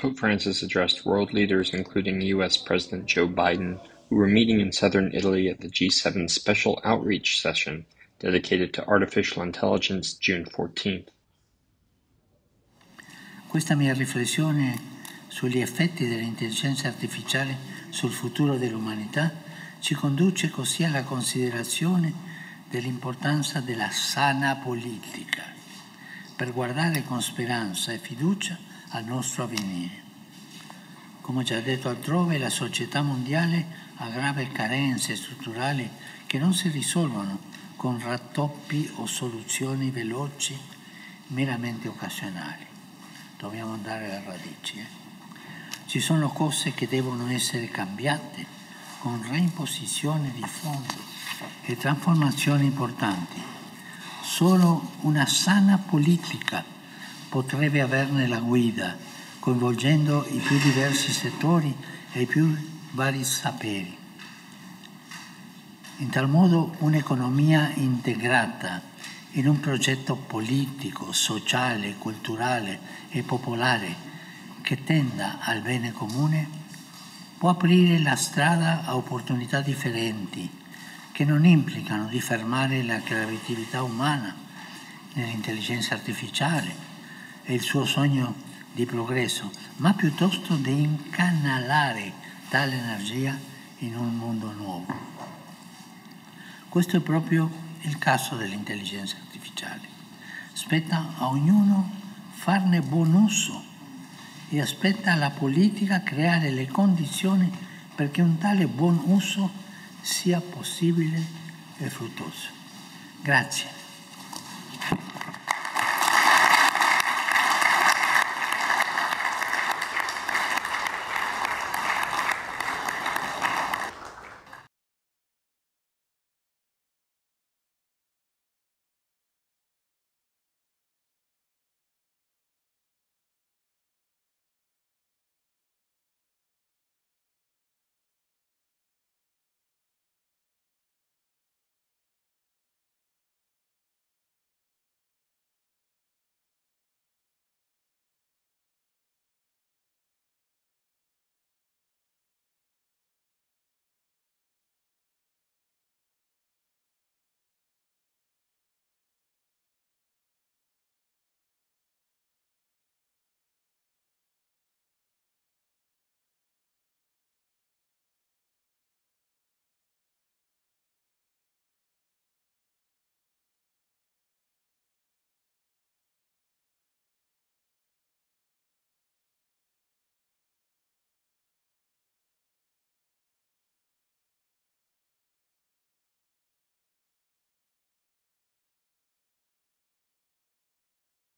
Pope Francis addressed world leaders, including U.S. President Joe Biden, who were meeting in southern Italy at the G7 Special Outreach Session dedicated to artificial intelligence June 14th. Questa mia riflessione sugli effetti dell'intelligenza artificiale sul futuro dell'umanità ci conduce così alla considerazione dell'importanza della sana politica per guardare con speranza e fiducia al nostro avvenire. Come già detto altrove, la società mondiale ha gravi carenze strutturali che non si risolvono con rattoppi o soluzioni veloci meramente occasionali. Dobbiamo andare alle radici. Ci sono cose che devono essere cambiate con reimposizione di fondo e trasformazioni importanti. Solo una sana politica potrebbe averne la guida, coinvolgendo i più diversi settori e i più vari saperi. In tal modo un'economia integrata in un progetto politico, sociale, culturale e popolare che tenda al bene comune può aprire la strada a opportunità differenti che non implicano di fermare la creatività umana nell'intelligenza artificiale e il suo sogno di progresso, ma piuttosto di incanalare tale energia in un mondo nuovo. Questo è proprio il caso dell'intelligenza artificiale. Spetta a ognuno farne buon uso e aspetta alla politica creare le condizioni perché un tale buon uso sia possibile e fruttuoso. Grazie.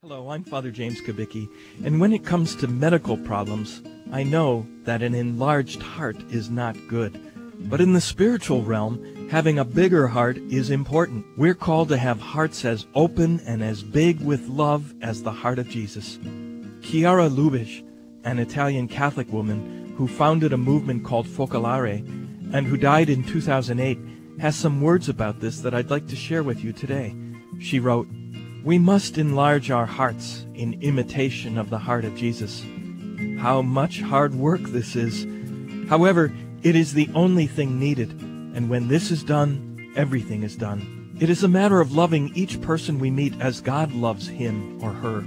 Hello, I'm Father James Kubicki, and when it comes to medical problems, I know that an enlarged heart is not good. But in the spiritual realm, having a bigger heart is important. We're called to have hearts as open and as big with love as the heart of Jesus. Chiara Lubich, an Italian Catholic woman who founded a movement called Focolare and who died in 2008, has some words about this that I'd like to share with you today. She wrote, "We must enlarge our hearts in imitation of the heart of Jesus. How much hard work this is. However, it is the only thing needed, and when this is done, everything is done. It is a matter of loving each person we meet as God loves him or her.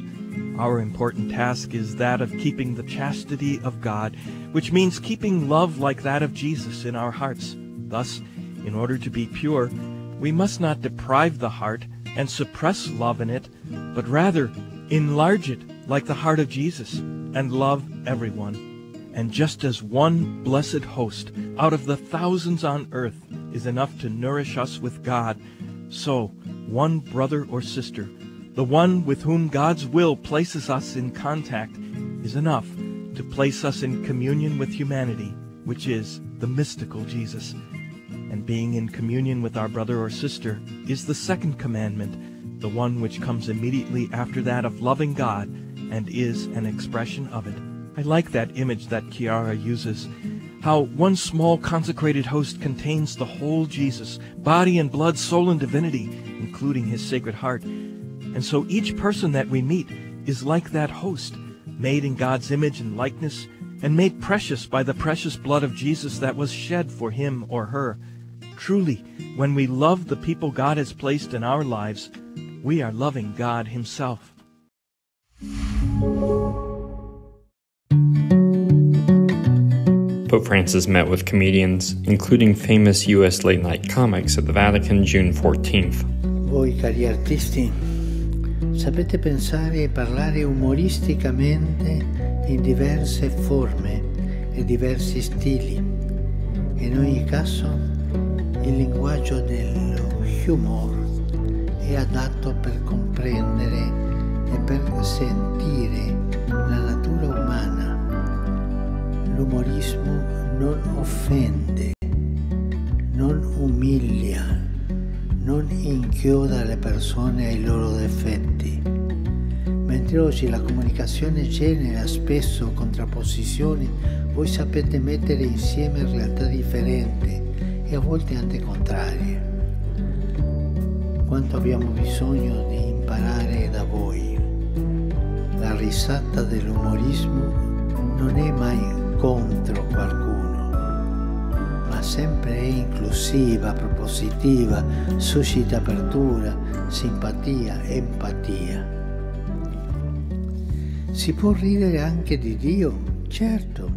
Our important task is that of keeping the chastity of God, which means keeping love like that of Jesus in our hearts. Thus, in order to be pure, we must not deprive the heart and suppress love in it, but rather enlarge it like the heart of Jesus and love everyone. And just as one blessed host out of the thousands on earth is enough to nourish us with God, so one brother or sister, the one with whom God's will places us in contact, is enough to place us in communion with humanity, which is the mystical Jesus. And being in communion with our brother or sister is the second commandment, the one which comes immediately after that of loving God and is an expression of it." I like that image that Chiara uses, how one small consecrated host contains the whole Jesus, body and blood, soul and divinity, including his Sacred Heart. And so each person that we meet is like that host, made in God's image and likeness, and made precious by the precious blood of Jesus that was shed for him or her. Truly, when we love the people God has placed in our lives, we are loving God Himself. Pope Francis met with comedians, including famous U.S. late-night comics, at the Vatican June 14th. Voi, cari artisti, sapete pensare e parlare umoristicamente in diverse forme e diversi stili. In ogni caso, il linguaggio dello humor è adatto per comprendere e per sentire la natura umana. L'umorismo non offende, non umilia, non inchioda le persone ai loro difetti. Mentre oggi la comunicazione genera spesso contrapposizioni, voi sapete mettere insieme realtà differenti e a volte anche contrarie. Quanto abbiamo bisogno di imparare da voi. La risata dell'umorismo non è mai contro qualcuno, ma sempre è inclusiva, propositiva, suscita apertura, simpatia, empatia. Si può ridere anche di Dio? Certo.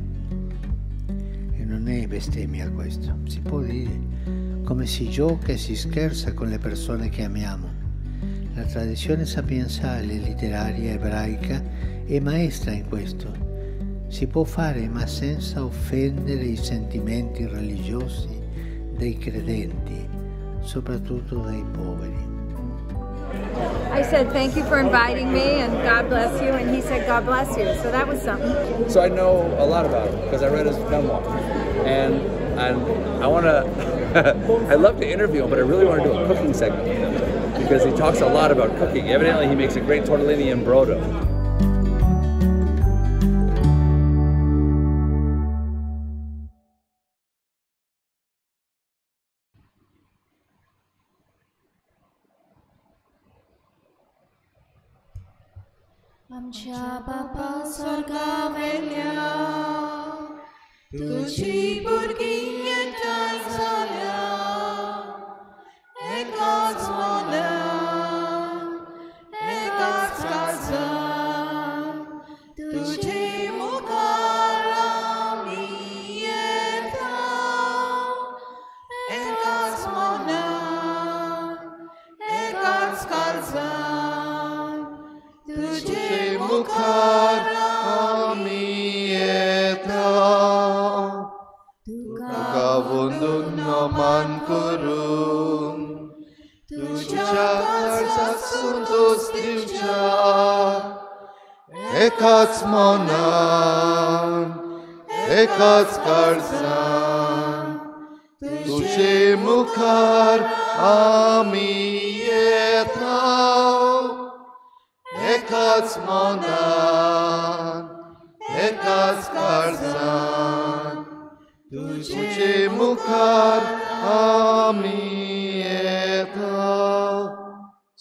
E non è bestemmia questo, si può ridere. Come si gioca e si scherza con le persone che amiamo. La tradizione sapienziale letteraria ebraica è maestra in questo. Si può fare, ma senza offendere i sentimenti religiosi dei credenti, soprattutto dei poveri. I said thank you for inviting me and God bless you, and he said God bless you, so that was something. So I know a lot about him because I read his memoir, and I want to, I'd love to interview him, but I really want to do a cooking segment with him because he talks a lot about cooking. Evidently he makes a great tortellini and brodo. आमच्या बापा स्वर्गावेल्या तुजी भुरगीं एकठांय जाल्या एकाच मनान एकाच काळजान तुजे मुखार आमी येता एकाच मनान एकाच काळजान तुजे मुखार आमी येता तुका वंदून नमन करून तुज्या काळजाक संतोष दिवच्या एकाच मनान एकाच काळजान तुजे मुखार आमी येता एकाच मनान एकाच काळजान तुजे मुखार आमी येता.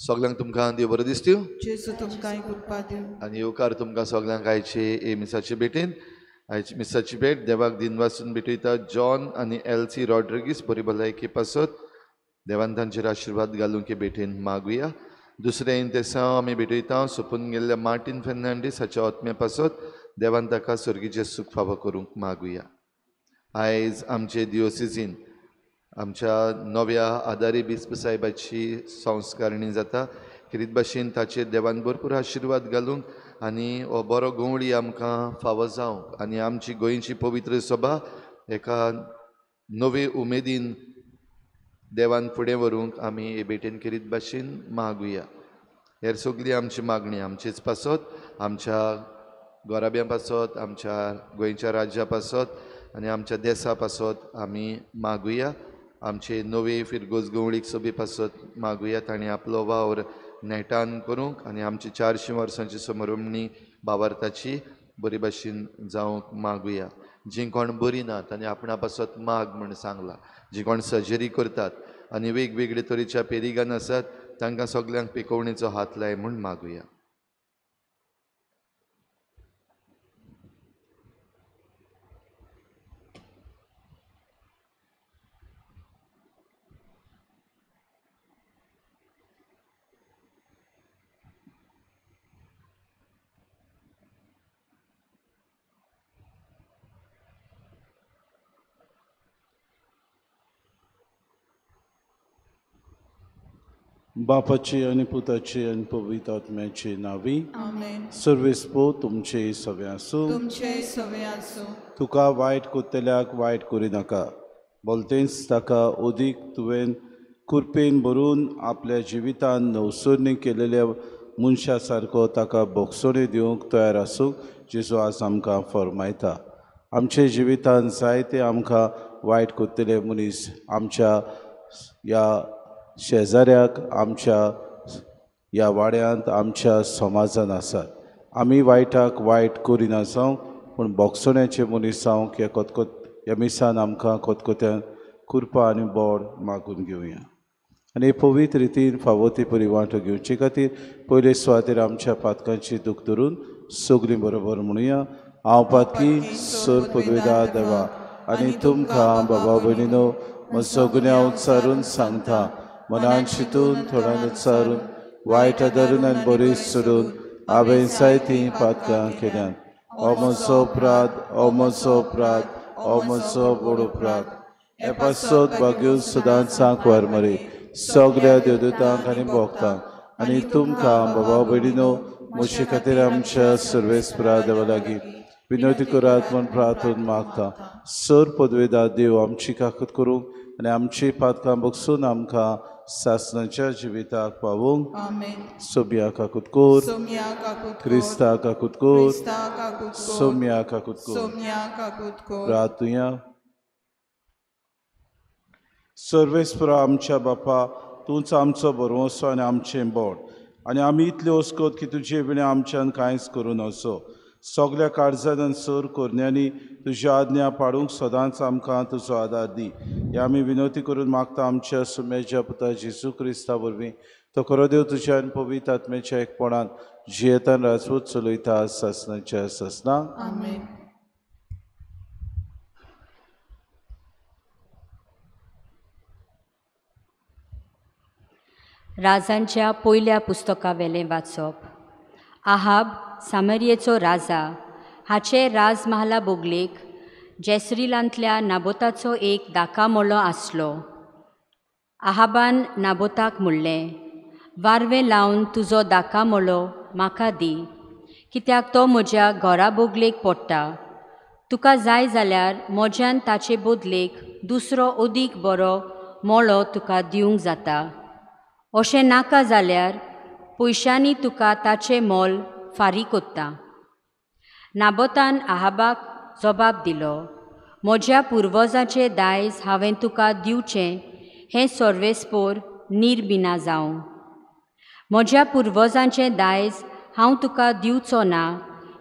सगळ्यांक तुमकां देव बरें दिसतूं. जेजू तुमकां कृपा दिवं. आनी येवकार तुमकां सगळ्यांक आयचे हे मिसाचे भेटेन. आयची मिसाची भेट देवाक दिनवासून भेटयता जॉन आनी एल्सी रॉड्रिगीस बरी भलायकी पासत देवान तांचेर आशिर्वाद घालूंक हे भेटेन मागुया. दुसरें इंतेसांव आमी भेटयता सोंपून गेल्ल्या मार्टीन फेर्नांडीस हाच्या आत्म्या पासत देवान ताका सर्गीचें सूख फावो करूंक मागुया. आयज आमचे दियोसिजीन आमच्या नव्या आदारी बिस्प साहेबाची संस्कारणी जाता. खेरीत भाशेन ताचेर देवान भरपूर आशिर्वाद घालूंक आनी हो बरो गवळी आमकां फावो जावंक आनी आमची गोंयची पवित्र सभा एका नवे उमेदीन देवान फुडें व्हरूंक आमी हे भेटेन खेरीत भाशेन मागुया. हेर सगळी आमची मागणी आमचेच पासत, आमच्या गोराब्यां पासत, आमच्या गोंयच्या राज्या पासत आनी आमच्या देसा पासत आमी मागुया. आमचे नवे फिरगोज गवळीक सभे पासत मागुया तांणी आपलो वावर नेटान करूंक आनी आमची 400 वर्सांची समरमणी भावार्थाची बरी भाशेन जावंक मागुया. जीं कोण बरी ना तांणी आपणा पासत माग म्हण सांगलां. जीं कोण सर्जरी करतात आनी वेगवेगळे तरेच्या पेरिगान आसात तांकां सगल्यांक पिकोवणेचो हात लाय म्हूण मागुया. बापाची आनी पुताची आनी पवित्र आत्म्याची नावी। आमेन। सर्वेस्पो तुमचे सवे आसूं। तुमचे सवे आसूं। तुका वायट कोत्तल्याक वायट करिनाका, बोलतेंच ताका ओदीक तुवें कुरपेन भरून आपल्या जिवितान नवसरणी केलेल्या मनशा सारको ताका बोगसणी दिवंक तयार आसूंक जेजू आज आमकां फरमायता। आमच्या जिवितान जायते आमकां वायट कोत्तले मनीस आमच्या ह्या शेजाऱ्याक, आमच्या ह्या वाड्यांत, आमच्या समाजान आसात। आमी वायटाक वायट करिना जावं, पूण बोगसण्याचे मनीस जावंक ह्या कोतकोत ह्या मिसान आमकां कोतकोत्यान कुरपा आनी बोड मागून घेवया आनी पवित्र रितीन फावो ती परी वांटो घेवचे खातीर पयले सुवातेर आमच्या पातकांची दूख धरून सगळीं बरोबर म्हणुया। हांव पातकी सर पदवेदार देवा आनी तुमकां बाबा भयणीनो म्हजो गुन्यांव उच्चारून सांगता, मनान चिंतून थोड्यान उच्चारून वायट धरून आनी बरी सोडून हांवें जायतीं पातकां केल्यात। हो म्हजो अपराध, हो म्हजो अपराध, हो म्हजो व्हड अपराध। हे पासत भाग्यो सदांच सांकवार मरे सगळ्या देवदूतांक आनी भोगतांक आनी तुमकां बाबा भयणीनो म्हजे खातीर आमच्या सर्वेस्परा देवा लागीं विनवती करात म्हूण प्रार्थना मागता। सर पदवेदार देव आमची काकत करूंक आनी आमची पातकां बगसून आमकां सासणाच्या जिविताक पावोवंक। सोम्या काकूत कोर, क्रिस्ता काकूत कोर, सोम्या काकूत कोर। प्रार्थुया। सर्वेस्परा आमच्या बापा, तूंच आमचो भरवंसो आनी आमचें बोड आनी आमी इतले ओस्कोत की तुजे विणें आमच्यान कांयच करूं नजो। सगल्या काळजान आनी सर कोरण्यांनी तुज्यो आज्ञा पाडूंक सदांच आमकां तुजो आदार दी। हे आमी विनवती करून मागता आमच्या सुम्याच्या पुता जेजू क्रिस्ता वरवीं। तो खरो देव तुज्या आनी पवित्र आत्म्याच्या एकपणान जियेतान राजवट चलयता सासणाच्या सासणां। आमेन। राजांच्या पयल्या पुस्तकावेलें वाचप। आहाब सामरियेचो राजा हाचे राजमहाला बोगलेक जेसरिलांतल्या नाबोताचो एक दाकामोलो आसलो। आहाबान नाबोताक म्हणलें, वारवें लावन तुजो दाकामोलो म्हाका दी, कित्याक तो म्हज्या घरा बोगलेक पडटा। तुका जाय जाल्यार म्हज्यान ताचे बदलेक दुसरो अदीक बरो मोळो तुका दिवंक जाता। अशें नाका जाल्यार पयशांनी तुका ताचें मोल फारीक कोत्ता। नाबोतान आहाबाक जबाब दिलो, म्हज्या पुर्वजाचें दायज हांवें तुका दिवचें हें सर्वेस्पोर निर्बिना जावं। म्हज्या पुर्वजांचें दायज हांव तुका दिवचो ना।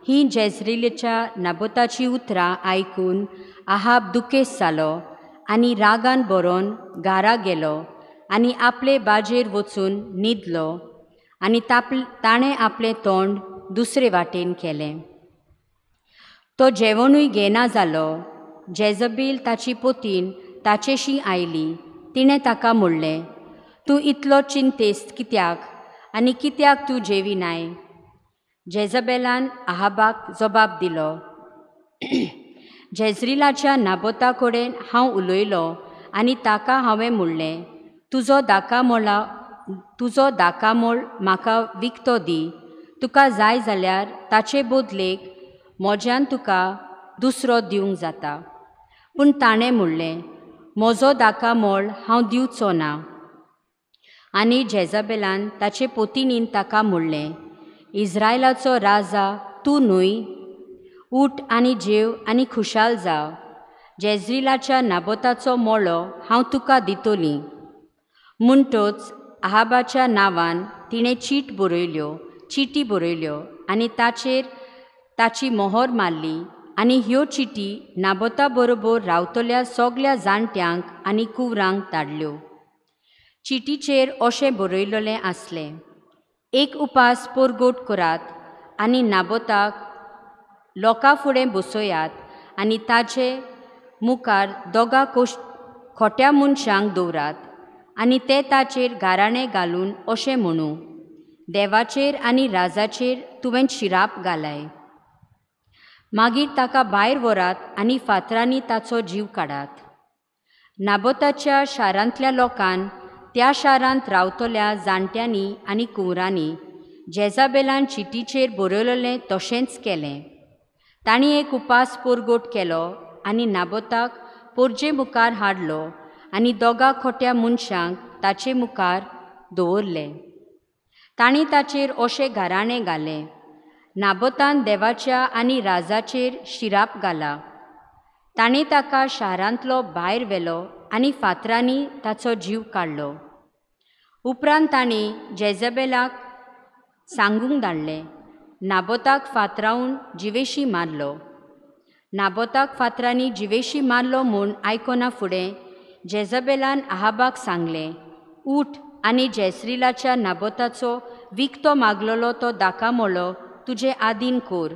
ही जेजरिलेच्या नाबोताची उतरां आयकून आहाब दुखेस्त जालो आनी रागान भरोन घरा गेलो आनी आपले बाजेर वचून न्हिदलो आनी ताणें आपलें तोंड दुसरे वाटेन केलें। तो जेवणूय घेना जालो। जेजबेल ताची पोतीन ताचेशी आयली। तिणें ताका म्हणलें, तूं इतलो चिंतेस्त कित्याक आनी कित्याक तूं जेविनाय? जेजबेलान आहाबाक जबाब दिलो, जेजरिलाच्या नाबोता कडेन हांव उलयलो आनी ताका हांवें म्हणलें, तुजो दाकामोल म्हाका विकतो दी, तुका जाय जाल्यार ताचे बदलेक म्हज्यान तुका दुसरो दिवंक जाता। पूण ताणें म्हणलें, म्हजो दाकामोल हांव दिवचो ना। आनी जेजबेलान ताचे पोतिनीन ताका म्हणलें, इस्रायलाचो राजा तूं न्हय? उठ आनी जेव आनी खुशाल जाव। जेजरिलाच्या नाबोताचो मोळो हांव तुका दितली। म्हणटच आहाबाच्या नांवान तिणें चिटी बरयल्यो आनी ताचेर ताची मोहर मारली आनी ह्यो चिटी नाबोता बरोबर रावतल्या सगल्या जाणट्यांक आनी कुवरांक धाडल्यो। चिटीचेर अशें बरयलेलें आसलें, एक उपास परगट करात आनी नाबोताक लोकां फुडें बसयात आनी ताचे मुखार दोगां खोट्या मनशांक दवरात आनी ते ताचेर गाराणें घालून अशें म्हणू, देवाचेर आनी राजाचेर तुवें शिराप घालाय। मागीर ताका भायर व्हरात आनी फातरांनी ताचो जीव काडात। नाबोताच्या शारांतल्या लोकान त्या शारांत रावतल्या जाणट्यांनी आनी कुंवरांनी जेजाबेलान चिटीचेर बरयलें तशेंच केलें. तांणी एक उपास पोरगोट केलो आनी नाबोताक पोरजे मुखार हाडलो आनी दोगा खोट्या मनशांक ताचे मुखार दवरले. तांणी ताचेर अशें घराणें घालें, नाबोतान देवाच्या आनी राजाचेर शिराप घाला. ताणें ताका शारांतलो भायर व्हेलो आनी फातरांनी ताचो जीव काडलो. उपरांत तांणी जेजबेलाक सांगूंक धाडलें, नाबोताक फातरावन जिवेशी मारलो. नाबोताक फातरांनी जिवेशी मारलो म्हूण आयकना फुडें जेजबेलान आहाबाक सांगलें, उठ आनी जेसरिलाच्या नाबोताचो विकतो मागलोलो तो दाकामोलो तुजे आदीन कोर,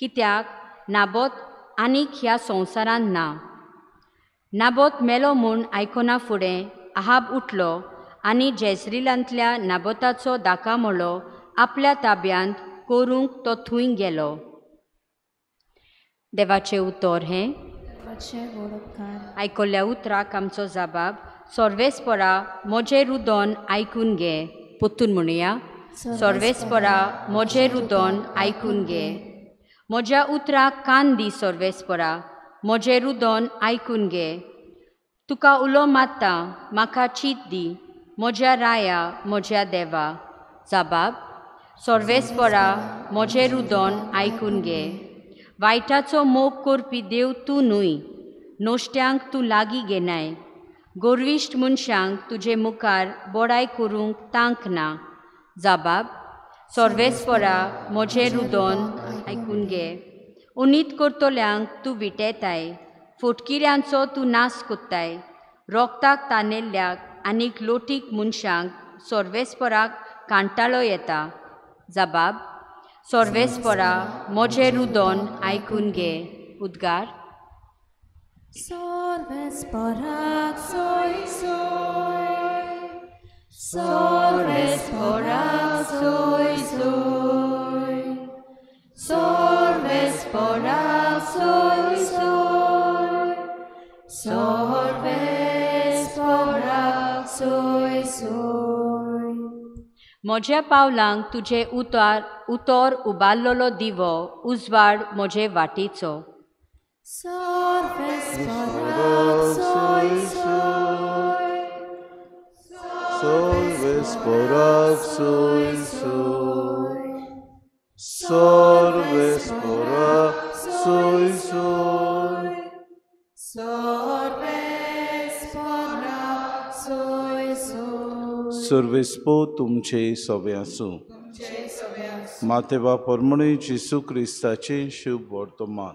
कित्याक नाबोत आनीक ह्या संवसारांत ना. नाबोत मेलो म्हूण आयकना फुडें आहाब उठलो आनी जेसरिलांतल्या नाबोताचो दाकामोलो आपल्या ताब्यांत करूंक तो थंय गेलो. देवाचें उतर हें. आयकल्ल्या उतराक आमचो जबाब, सर्वेस्परा म्हजें रुदन आयकून घे. परतून म्हणुया, सर्वेस्परा म्हजें रुदन आयकून घे. म्हज्या उतराक कान दी सर्वेस्परा, म्हजें रुदन आयकून घे. तुका उलो मारता, म्हाका चीत दी, म्हज्या राया म्हज्या देवा. जबाब, सर्वेस्परा म्हजें रुदन आयकून घे. वायटाचो मोग करपी देव तूं न्हय, नश्ट्यांक तूं लागीं घेनाय. गोरविश्ट मनशांक तुजे मुखार बडाय करूंक तांक ना. जबाब, सर्वेस्परा म्हजें रुदन आयकून घे. उनीत करतल्यांक तूं विटेताय, फटकिऱ्यांचो तूं नाश कोत्ताय. रोगताक तानेल्ल्याक आनीक लोटीक मनशांक सर्वेस्पराक कांटाळो येता. जबाब, सर्वेस्परा म्हजें रुदन आयकून घे. उद्गार, सर्वेस्पराक सोय सोय, सर्वेस्पराक सोय सोय, सर्वेस्पराक सोय सोय, सर्वेस्पराक सोय सोय. म्हज्या पावलांक तुजें उतर उबारलेलो दिवो उजवाड म्हजे वाटेचो. सर्वेस्पराक सोय सोय, सर्वेस्पराक सोय सोय, सर्वेस्पराक सोय सोय, सर्वेस्पराक सोय सोय. सर्वेस्पो तुमचे सवे आसूं. मातेवा परमणे जेसू क्रिस्ताचें शुभ वर्तमान.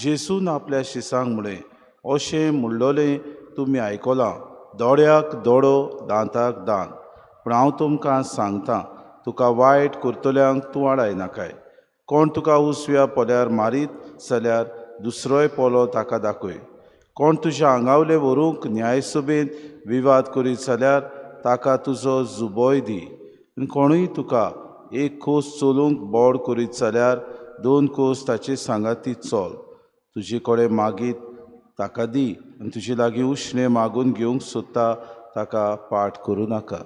जेसून आपल्या शिसांक म्हळें, अशें म्हणलोलें तुमी आयकलां, दोळ्याक दोळो दांताक दांत. पूण हांव तुमकां सांगता, तुका वायट करतल्यांक तूं आडाय नाकाय. कोण तुका उसव्या पोल्यार मारीत जाल्यार दुसरोय पोलो ताका दाखय. कोण तुज्या आंगावले व्हरूंक न्यायसभेंत विवाद करीत जाल्यार ताका तुजो जुबोय दी. आनी कोणूय तुका एक कोस चलूंक बोड करीत जाल्यार 2 कोस ताचे सांगाती चल. तुजे कडेन मागीत ताका दी आनी तुजे लागीं उश्णें मागून घेवंक सोदता ताका पाठ करूं नाका.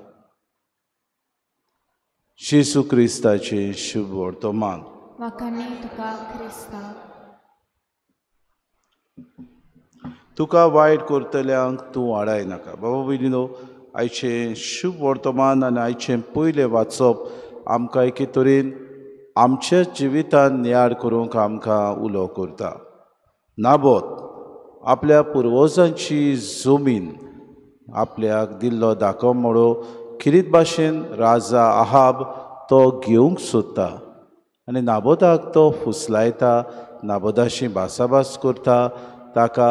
जेजू क्रिस्ताचें शुभ वर्तमान. तुका वायट करतल्यांक तूं आडाय नाका. बाबा भयणीनो, आयचें शुभ वर्तमान आनी आयचें पयलें वाचप आमकां एके तरेन आमच्या जिवितान नियाळ करूंक आमकां उलो करता. नाबोत आपल्या पुर्वजांची जमीन आपल्याक दिल्लो दाखोमोडो खिरीत भाशेन राजा आहाब तो घेवंक सोदता आनी नाबोताक तो फुसलायता, नाबोताशी भासाभास करता, ताका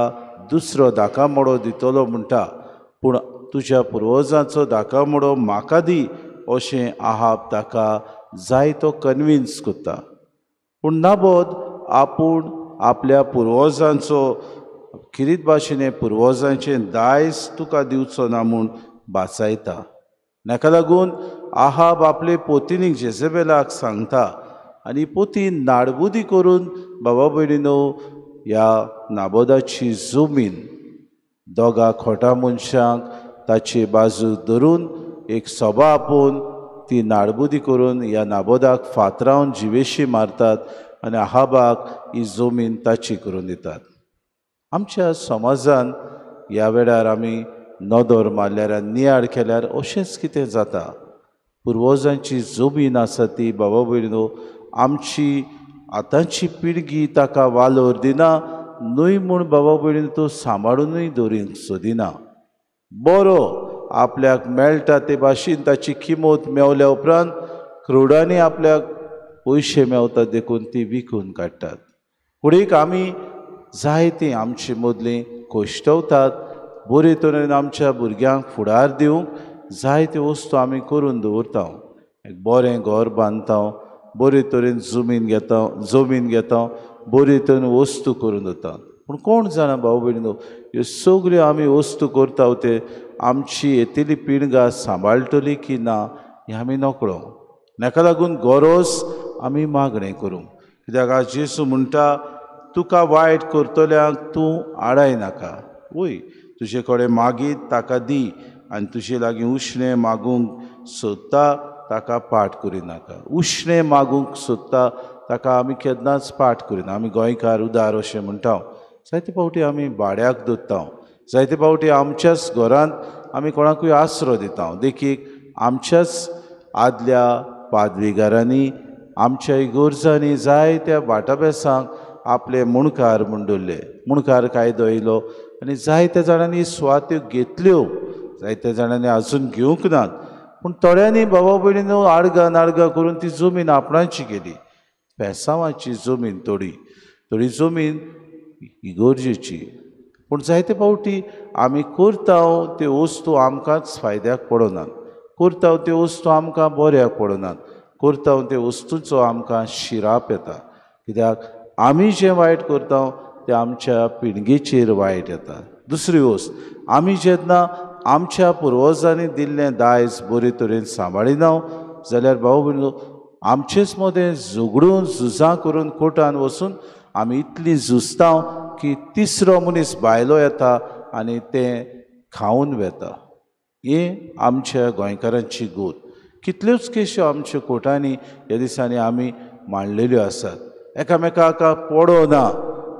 दुसरो दाकामोडो दितलो म्हणटा, पूण तुज्या पुर्वजांचो दाकामोडो म्हाका दी अशें आहाब ताका जायतो कन्विन्स करता. पूण नाबोत आपूण आपल्या पुर्वजांचो खिरीत भाशेन पुर्वजांचें दायज तुका दिवचो ना म्हूण बाचायता. हाका लागून आहाब आपले पोतिनीक जेजेबेलाक सांगता आनी पोतीन नाडबुदी करून बाबा भयणीनो ह्या नाबोदाची जमीन दोगा खोटा मनशांक ताचे बाजू धरून एक सभा आपोवन ती नाडबुदी करून ह्या नाबोदाक फातरावन जिवेशी मारतात आनी आहाबाक ही जमीन ताची करून दितात. आमच्या समाजान ह्या वेळार आमी नदर मारल्यार आनी नियाळ केल्यार अशेंच कितें जाता. पुर्वजांची जमीन आसा ती बाबा भयणीनो आमची आतांची पिळगी ताका वालोर दिना न्हय म्हूण बाबा भयणीनो तो सांबाळुनूय दवरींक सोदिना. बरो आपल्याक मेळटा ते भाशेन ताची किंमत मेवल्या उपरांत क्रोडांनी आपल्याक पयशे मेवतात देखून ती विकून काडटात. फुडें आमी जायतीं आमचे मदलीं कश्टवतात बरे तरेन आमच्या भुरग्यांक फुडार दिवंक जायत्यो वस्तू आमी करून दवरता. एक बरें घर बांदता, बरे तरेन जमीन घेता, बरे तरेन वस्तू करून दवरता. पूण कोण जाणा भाव भयणीनो ह्यो सगल्यो आमी वस्तू करता ते आमची येतली पिळगां सांबाळटली की ना हें आमी नकळो. हाका लागून गरज आमी मागणें करूंक कित्याक आज जेजू म्हणटा तुका वायट करतल्यांक तूं आडाय नाका. वय तुजे कडेन मागीत ताका दी आनी तुजे लागीं उश्णें मागूंक सोदता ताका पाठ करिनाका. उश्णें मागूंक सोदता ताका आमी केन्नाच पाठ करिना. आमी गोंयकार उदार अशें म्हणटा. जायते फावटी आमी भाड्याक दवरता, जायते फावटी आमच्याच घरांत आमी कोणाकूय आसरो दिता. देखीक आमच्याच आदल्या पादविगारांनी आमच्या इगर्जांनी जायत्या भाटाबेसांक आपले मुणकार म्हूण दवरले. मुणकार कायदो येयलो आनी जायत्या जाणांनी सुवात्यो घेतल्यो, जायत्या जाणांनी आजून घेवंक नात. पूण थोड्यांनी बाबा भयणीनो आडगां नाडगां करून ती जमीन आपणाची केली. पेसांवाची जमीन थोडी थोडी जमीन इगर्जेची. पूण जायते फावटी आमी करता त्यो वस्तू आमकांच फायद्याक पडनात, करता त्यो वस्तू आमकां बऱ्याक पडनात, करता त्यो वस्तूचो आमकां शिराप येता. कित्याक आमी जें वायट करता तें आमच्या पिळगेचेर वायट येता. दुसरी वस्त, आमी जेन्ना आमच्या पुर्वजांनी दिल्लें दायज बरे तरेन सांबाळिना जाल्यार भाव भयणीनो आमचेच मदें झगडून झुजां करून कोर्टान वचून आमी इतलीं झुजता की तिसरो मनीस भायलो येता आनी तें खावन वेता. हें आमच्या गोंयकारांची गोत. कितल्योच केश्यो आमच्या कोर्टांनी ह्या दिसांनी आमी मांडलेल्यो आसात. एकामेकाक पडना,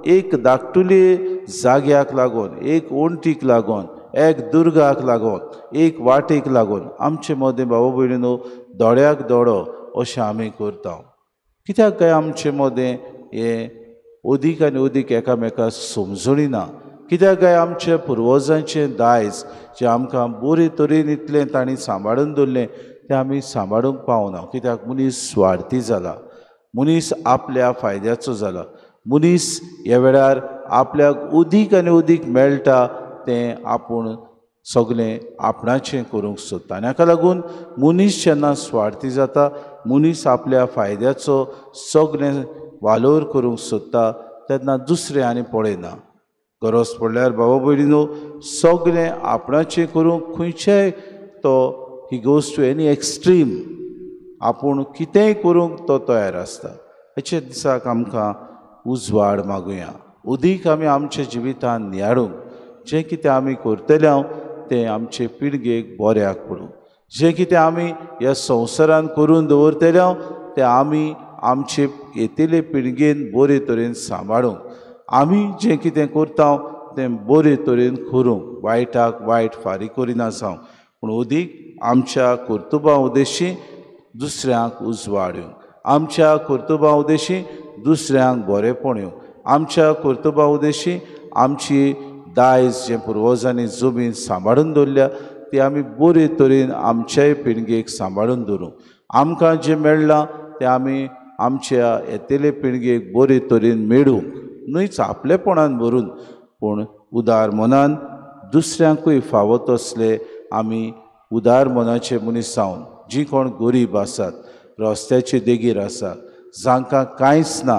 एक धाकटुले जाग्याक लागून, एक ओंटीक लागून, एक दुर्गाक लागून, एक वाटेक लागून आमचे मदें बाबा भयणीनो दोळ्याक दोळो अशें आमी करता. कित्याक काय आमचे मदें हें अदीक आनी अदीक एकामेकाक समजणी ना? कित्याक काय आमच्या पुर्वजांचें दायज जें आमकां बरे तरेन इतलें तांणी सांबाळून दवरलें तें आमी सांबाळूंक पावना? कित्याक मनीस स्वार्थी जाला, मनीस आपल्या फायद्याचो जाला, मनीस ह्या वेळार आपल्याक अदीक आनी अदीक मेळटा तें आपूण सगळें आपणाचें करूंक सोदता. आनी हाका लागून मनीस जेन्ना स्वार्थी जाता, मनीस आपल्या फायद्याचो सगळें वालोर करूंक सोदता तेन्ना दुसरें आनी पळयना. गरज पडल्यार बाबा भयणीनो सगळें आपणाचें करूंक खंयचेय तो he goes to any extreme, आपूण कितेंय करूंक तो तयार आसता. हाचे दिसाक आमकां उजवाड मागुया. अदीक आमी आमच्या जिवितान नियाळूंक जें कितें आमी करतले तें आमचे पिळगेक बऱ्याक पडूं, जें कितें आमी ह्या संवसारान करून दवरतले तें आमी आमचे येतले पिळगेन बरे तरेन सांबाळूंक, आमी जें कितें करता तें बरे तरेन करूंक, वायटाक वायट फारीक करिना जावं, पूण अदीक आमच्या कर्तुबां उद्देशी दुसऱ्यांक उजवाड येवंक, आमच्या कर्तुबां उद्देशी दुसऱ्यांक बरेंपण येवंक, आमच्या कर्तुबां उद्देशी आमची दायज जें पुर्वजांनी जमीन सांबाळून दवरल्या ती आमी बरे तरेन आमच्याय पिळगेक सांबाळून दवरूंक, आमकां जें मेळ्ळां तें आमी आमच्या येतले पिळगेक बरे तरेन मेळूंक, न्हयच आपलेपणान भरून पूण उदार मनान दुसऱ्यांकूय फावो तसले आमी उदार मनाचे मनीस जावन, जीं कोण गरीब आसात, रस्त्याचे देगेर आसात, जांकां कांयच ना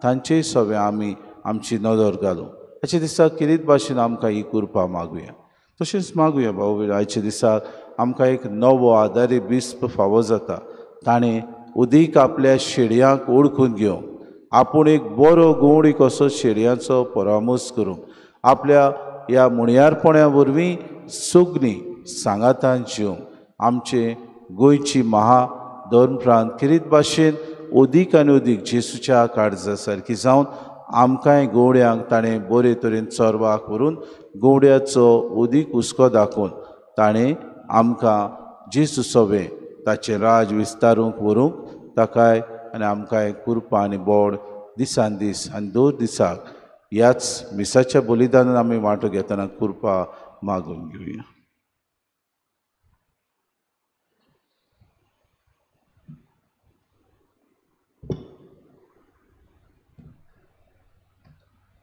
तांचेय सगळें आमी आमची नदर घालूं. हाचे दिसाक किरीत भाशेन आमकां ही कृपा मागुया. तशेंच मागुया भाऊ आयच्या दिसाक आमकां एक नवो आदारी बिस्प फावो जाता. ताणें अदीक आपल्या शेडयांक ओळखून घेवंक, आपूण एक बरो गवळी कसो शेडयांचो परामर्श करूंक, आपल्या ह्या मुणयारपण्या वरवीं सगळीं सांगातान जिवंक आमचे गोंयची महा धर्मप्रांत खेरीत भाशेन अदीक आनी अदीक जेसूच्या काळजा सारकी जावन आमकांय गवड्यांक ताणें बरे तरेन चोरवाक व्हरून गवड्याचो अदीक हुस्को दाखोवन ताणें आमकां जेसू सोबें ताचें राज विस्तारूंक व्हरूंक ताकाय आनी आमकांय कृपा आनी बोड दिसान दीस आनी दर दिसाक ह्याच मिसाच्या बलिदानान आमी वांटो घेतना कृपा मागून घेवया.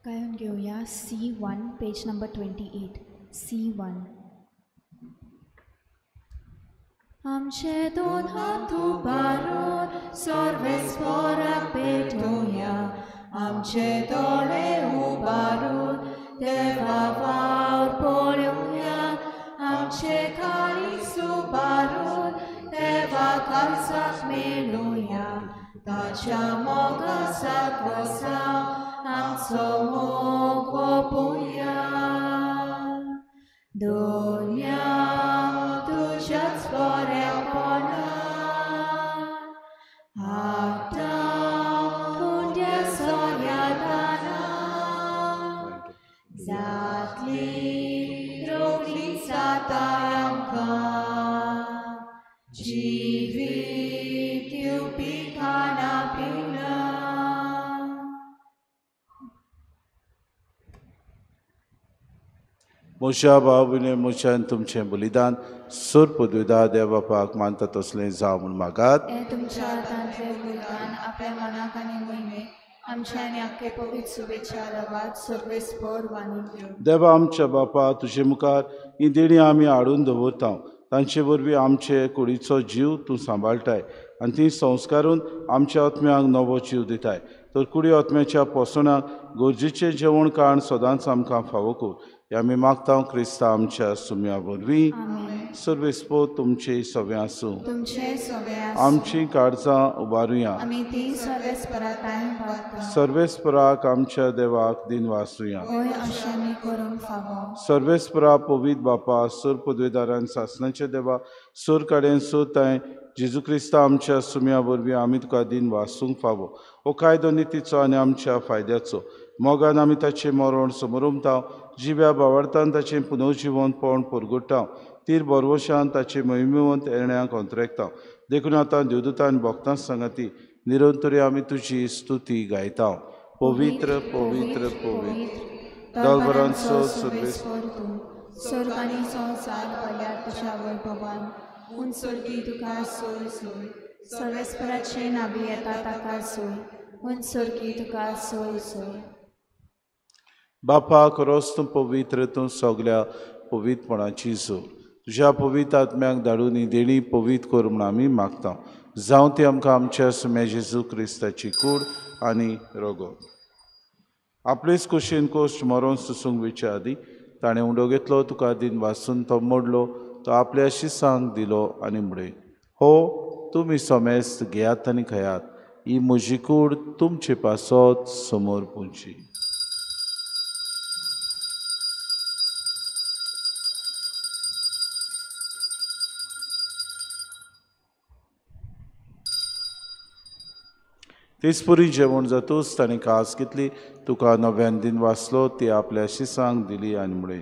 गायन घेवया C1 page number 28 C1. आमचे दोन हात उबारून सर्वेस्पराक पेटोवया, आमचे दोळे उबारून देवा वावर पळोवया, आमचे काळीज उबारून देवा काळजाक मेळोवया, ताच्या मोगा सागोसा आमचो मोग ओपुया. दुनिया तुज्याच बरेपणान हाडटा पुण्य सोऱ्या दानान, जातली रोखली जाता आमकां जिवीत दिवपी खाणा पिणां. म्हज्या भाव भयणी म्हज्यान तुमचें बलिदान सोर पदवीदा देव बापाक मानता तसलें जावं म्हूण मागात. तुमच्या हातांतलें बलिदान आपल्या मनाक आनी मोहिमेक आमच्या आनी आख्खे पवित्र शुभेच्छा रवात सर्वेस्पर बांदून दिवं. देवा आमच्या बापा तुजे मुखार ही देणी आमी हाडून दवरता, तांचे वरवीं आमचे कुडीचो जीव तूं सांबाळटाय आनी ती संस्कारून आमच्या आत्म्यांक नवो जीव दिताय. तर कुडी आत्म्याच्या पोसणाक गरजेचें जेवण खाण सदांच आमकां फावो कर, हे आमी मागता क्रिस्ता आमच्या सुम्या वरवीं. सर्वेस्पर तुमचे सवे आसूं. आमची काळजां उबारुया, सर्वेस्पराक आमच्या देवाक दिन वासुया. सर्वेस्परा पवित्र बापा सोर पदवेदारान सासणाच्या देवा सोर कडेन सोताय जेजू क्रिस्ता आमच्या सुम्या वरवीं आमी तुका दिन वासूंक फावो. हो कायदो नितीचो आनी आमच्या फायद्याचो मोगान आमी ताचें मरण समरुमता, जिव्या बावडतान ताचें पुनर्जिवनपण परगुट्टा, तीर बरवशान ताचे मोहिमेवंत येण्याक अंतरेकता. देखून आतां देवदूतान भक्तां सांगाती निरंतरी आमी तुजी स्तुती गायता. पवित्र पवित्र पवित्र दलभरांचो सर्वेस्पर तूं, स्वर्ग आनी संवसार भरल्यार तुज्या वैभवान, उंच स्वर्गी तुका सोय सोय, सर्वेस्पराचे नावी येता ताका सोय, उंच स्वर्गी तुका सोय सोय. बापा खरोच तूं पवित्र, तूं सगल्या पवित्रपणाची जोड, तुज्या पवित्र आत्म्याक धाडून ही देणी पवित्र कर म्हूण आमी मागता. जावं ती आमकां आमच्या सुम्या जेजू क्रिस्ताची कूड आनी रगत. आपलेच कुशीन कोश्ट मरोन सुसूंक वयच्या आदीं ताणें उंडो घेतलो, तुका दिन वासून तो मोडलो, तो आपल्या शिसांक दिलो आनी म्हणलें, हो तुमी समेस्त घेयात आनी खायात, ही म्हजी कूड तुमचे पासत समोर पुंची. तेचपुरी जेवण जातूच ताणें कास घेतली, तुका नव्यान दिन वाचलो, ती आपल्या शिसांक दिली आनी म्हणलें,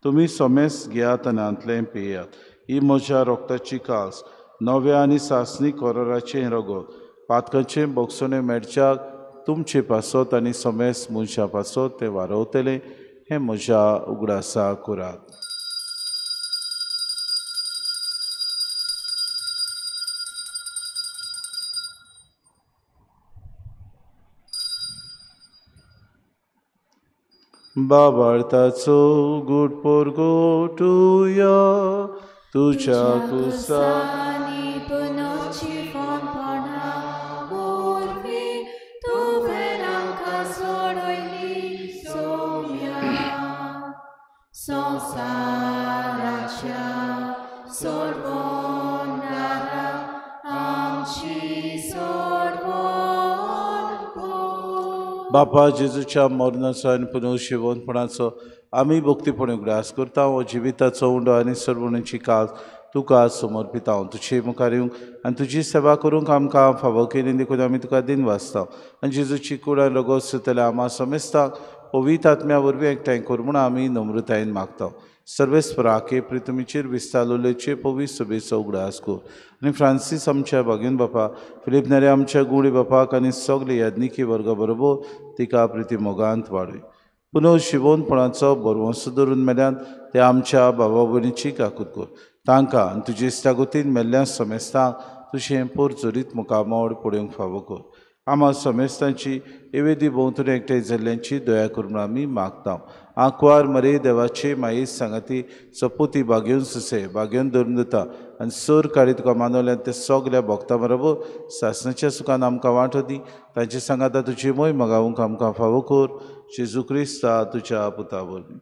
तुमी समेस्त घेयात आनी हांतलें पियात, ही म्हज्या रोगताची कास, नव्या आनी सासणी कोराराचें रगत, पातकाचें बोगसणें मेळच्याक तुमचे पासत आनी समेस्त मनशां पासत तें वारवतलें, हें म्हज्या उगडासा करात. बाबार्थाचो गुड पोरगोटुया तुझ्या कुसानी पुनर्जिवनपणा वरवीं तुवें आमकां सोडयली सोम्या, संवसाराच्या सोडवणारा आमची सोडवण कर. बापा जेजूच्या मरणाचो आनी पुनर्जिवनपणाचो आमी भक्तीपणी उगडास करता हो जिविताचो उंडो आनी सर्वणीची काल तुका समर्पिता। तुजे मुखार येवंक आनी तुजी सेवा करूंक आमकां फावो केली देखून आमी तुका दिन वाचता आनी जेजूची कूड आनी रगत सुतल्या आमा समेस्तांक पवित्र आत्म्या वरवीं एकठांय कर म्हूण आमी नम्रतायेन मागता। सर्वेस्पराके प्रितमीचेर विस्तारलेचे पवित्र सभेचो उगडास कर आनी फ्रांसीस आमच्या बागेन बापा, फिलीप नेरे आमच्या गुडी बापाक आनी सगळे याज्ञिकी वर्गा बरोबर तिका प्रिती मोगांत वाडय। पुनः शिवोनपणाचो बरवंसो धरून मेल्यान ते आमच्या बाबा भयणीची काकूत कर। तांकां आनी तुजे इश्टागतीन मेल्ल्या समेस्तांक तुजें पोरचोरीत मुखामळ पळोवंक फावो कर। आमा समेस्तांची एवेदी भोंवतणी एकठांय जाल्ल्यांची दया कर म्हूण आमी मागता। आंकवार मरे देवाचे माये सांगाती सपोती बागेवन सुसे बागेवन धरून दिता आनी सर काळी तुका मानवल्यान ते सगल्या भक्तां बरोबर सासणाच्या सुखान आमकां वांटो दी। तांचे सांगाता तुजी मोय मगावूंक आमकां फावो कर। जेजू क्रिस्ता तुज्या पुता वरवीं,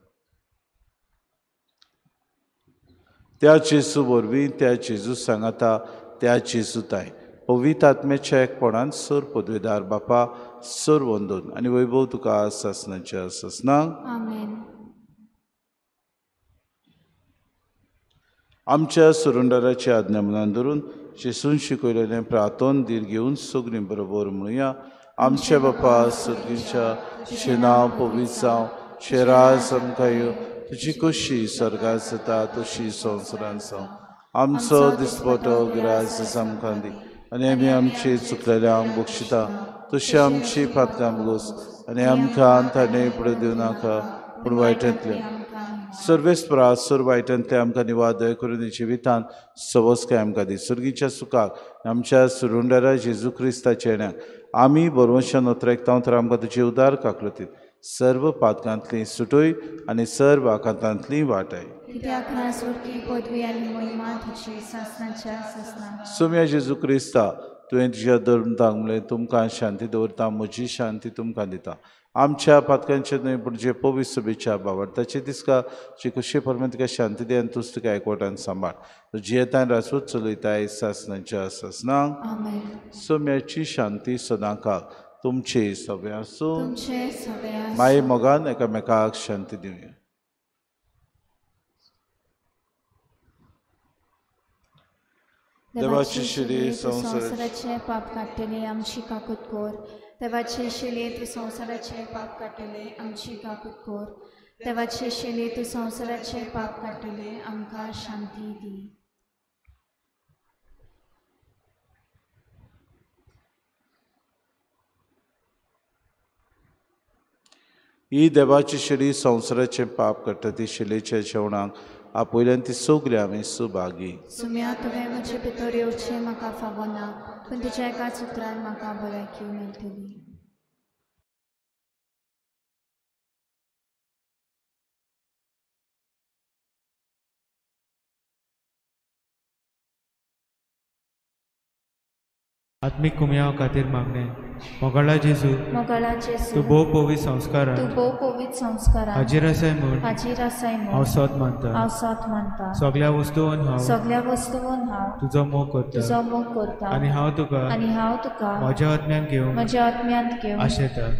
त्या जेजू वरवीं, त्या जेजू सांगाता, त्या जेजू ताय पवित्र आत्म्याच्या एकपणान सर पदवेदार बापा सर वंदन आनी वैभव तुका सासणाच्या सासणाक। आमेन। आमच्या सुरुंडाराची आज्ञा मनान धरून जेजून शिकयलेलें प्रार्थन धीर घेवन सगळीं बरोबर म्हणुया। आमच्या बापा सर्गीच्या, तुजें नांव पवित्र जावं, तुजें राज आमकां येवं, तुजी खोशी स्वर्गांत जाता तशी संवसारांत जावं। आमचो दिसपटो ग्रास आमकां दी आनी आमी आमची चुकलेल्यांक बक्षिता तशी आमची पातकां भोगोस आनी आमकां ताणें फुडें दिवं नाका पूण वायटांतलें सर्वेस्परा सर वायटांतलें आमकां निवादय करून जिवितांत सवस्काय आमकां दी। सर्गीच्या सुखाक आमच्या सुरुंडारा जेजू क्रिस्ताच्या येण्याक आमी बरवंशान नोत्रेकता तर आमकां तुजे उदार काकलतीत सर्व पातकांतली सुटय आनी सर्व आकांतांतली वाटाय। सोम्या जेजू क्रिस्ता, तुवें तुज्या धर्मतांक म्हणलें तुमकां शांती दवरता, म्हजी शांती तुमकां दिता। आमच्या पातकांचेर न्हय पूण जे पवित्र सभेच्या बावडताचे दिसका जे कशे प्रमाण तुका शांती दी आनी तूं तुका एकवटान सांबाळ। जियेतान रासोत चलयताय सासणाच्या सासणाक। सोम्याची शांती सदांकाळ तुमचे सगळे आसूं। माये मोगान एकामेकाक शांती दिवया। देवाची शिली संवसाराचे पाप काडटले आमची काकूत कर। देवाचे शिले तूं संवसाराचे पाप काडटले आमची काकूत कर। देवाचे शिले तूं संवसाराचे पाप काडटले आमकां शांती दी। ही देवाची शिली संवसाराचें पाप काडटा ती शिलेच्या जेवणाक आपयल्यान ती सगळी आमी सुभागी। सुम्या तुवें म्हजे भितर येवचें म्हाका फावना पूण तुज्या एकाच उतरान म्हाका भलायकी मेळटली। आत्मीक कुमयाव खातीर मागणें। मोगाळा जेजू, तूं भोव पवित्र संस्कारान, हाजीर आसाय म्हूण हांव सोद मानता। सगळ्या वस्तून हांव तुजो मोग करता आनी हांव तुका म्हज्या आत्म्यांत घेवंक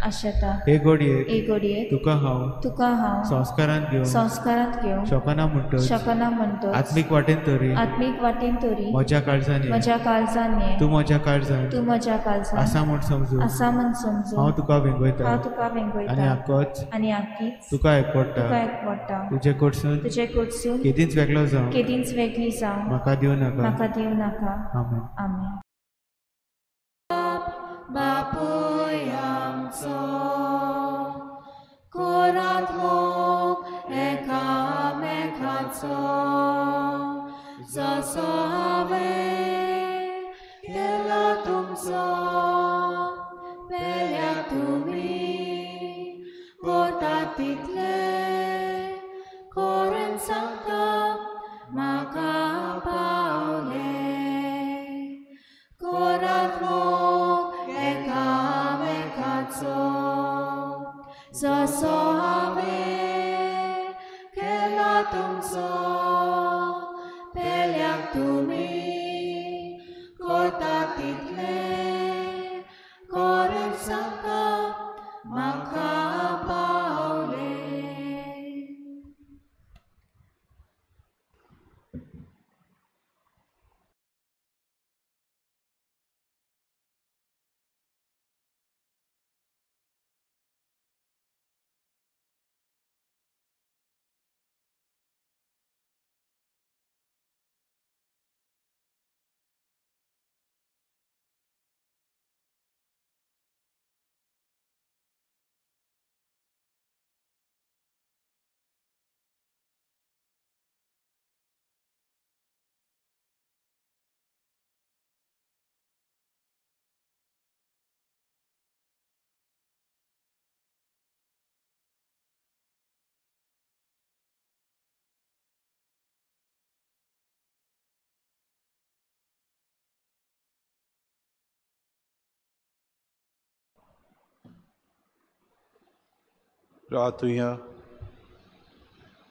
आशेता। हे घडयेक तुका हांव संस्कारांत घेवंक शकना म्हणटच आत्मीक वाटेन तरी म्हज्या काळजान ये, तूं म्हज्या काळजान आसा म्हूण समजून हांव तुका वेंगयता आनी आकीच तुका एकवटा। तुजे कडसून केदींच वेगळो जावं म्हाका दिवं नाका। आमेन। आमेन। बापूय आमचो कोरात मोग एकामेकाचो जसो हांवें केला तुमचो पेल्या तुमी कोता तितले करून सांगता म्हाका पावले कोरात मोग एकामेकाचो जसो हांवें केला तुमचो पेल्याक तुमी प्रार्थुया.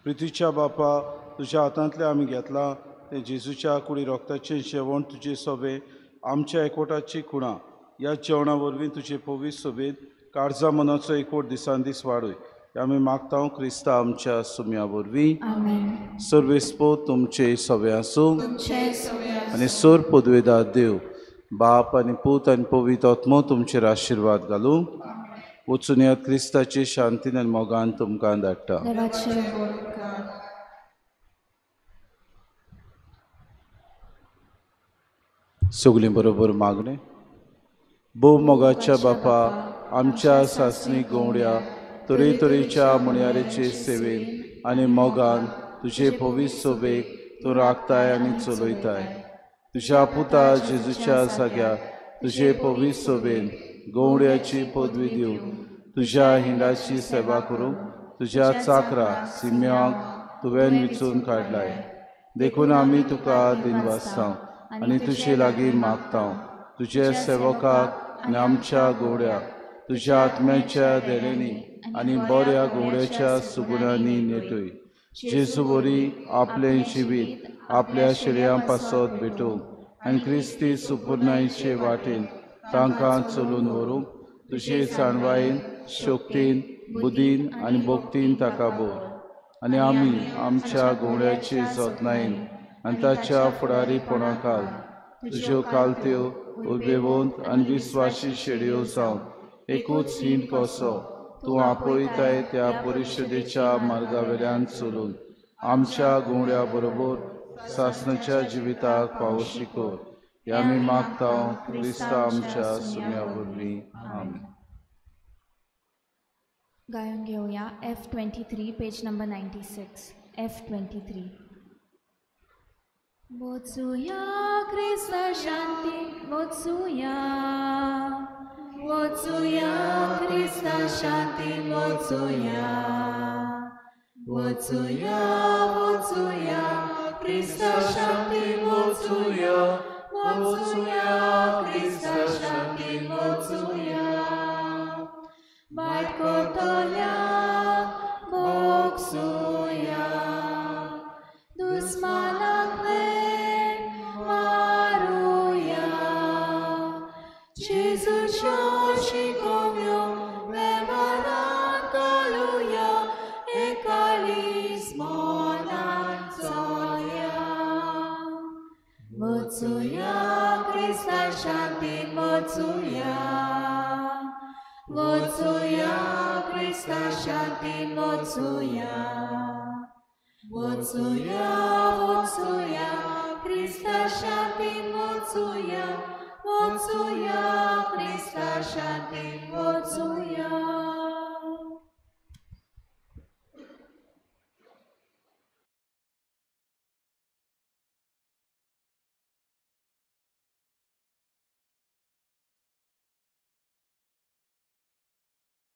प्रितीच्या बापा, तुज्या हातांतलें आमी घेतलां तें जेजूच्या कुडी रोगताचें जेवण तुजे सोबे आमच्या एकवटाची खुणां. ह्या जेवणा वरवीं तुजे पवित्र सोबेत काळजा मनाचो एकवट दिसान दीस वाडय. आमी मागता क्रिस्ता आमच्या सुम्या वरवीं. सर्वेस्पो तुमचे सवे आसूं आनी सोर पदवेदार देव बाप आनी पूत आनी पवित्र आत्मो तुमचेर आशिर्वाद घालूं. वचून ह्या क्रिस्ताचे शांतीन आनी मोगान तुमकां धाडटा. सगळीं बरोबर मागणें. भोव मोगाच्या बापा, आमच्या सासणी गवड्या तरेतरेच्या म्हणयारेचे सेवेन आनी मोगान तुजे पवित्र सोबेक तूं राखताय आनी चलयताय. तुज्या पुता जेजूच्या जाग्यार तुजे पवित्र सोबेन गवड्याची पदवी दिवन तुज्या हिंडाची सेवा करूंक तुज्या चाकरा सिम्यांक तुवें विचून काडलाय. देखून आमी तुका दिनवासता आनी तुजे लागीं मागता तुजे सेवकाक आनी आमच्या गवड्याक तुज्या आत्म्याच्या देण्यांनी आनी बऱ्या गवड्याच्या सुगुणांनी नेटय. जेजू वरी आपलें जिवीत आपल्या शेळयां पासत भेटोवंक आनी क्रिस्ती सुपुर्णायचे वाटेन तांकां चलून व्हरूंक तुजे जाणवायेन, शक्तीन, बुद्धीन आनी भक्तीन ताका भर. आनी आमी आमच्या गवड्याचे जतनायेन आनी ताच्या फुडारीपणाखाल तुज्यो कालत्यो उर्बेवंत आनी विस्वासी शेडयो जावन एकूच हिंड कसो तूं आपयताय त्या परिशदेच्या मार्गावेल्यान चलून आमच्या गवड्या बरोबर सासणाच्या जिविताक पावशी कर. हे आमी मागता क्रिस्ता आमच्या सुम्या वरवीं. आमेन. गायन घेवया F23 page number 96. F23. वचुया क्रिस्ता शांती वचुया, वचुया क्रिस्ता शांती वचुया, वचुया वचुया क्रिस्ता शांती वचुया, वचुया क्रिस्ता शांती वचुया. वाट करतल्या भोगसुया, दुस्मानाक वेळ मारुया, जेजूच्यो शिकोवण्यो वेव्हारांत घालुया, एकालीस मनान चलया. वचुया क्रिस्ता शांतीन वचुया, वचुया क्रिस्ता शांतीन वचुया, वचुया वचुया क्रिस्ता शांतीन वचुया, वचुया क्रिस्ता शांतीन वचुया.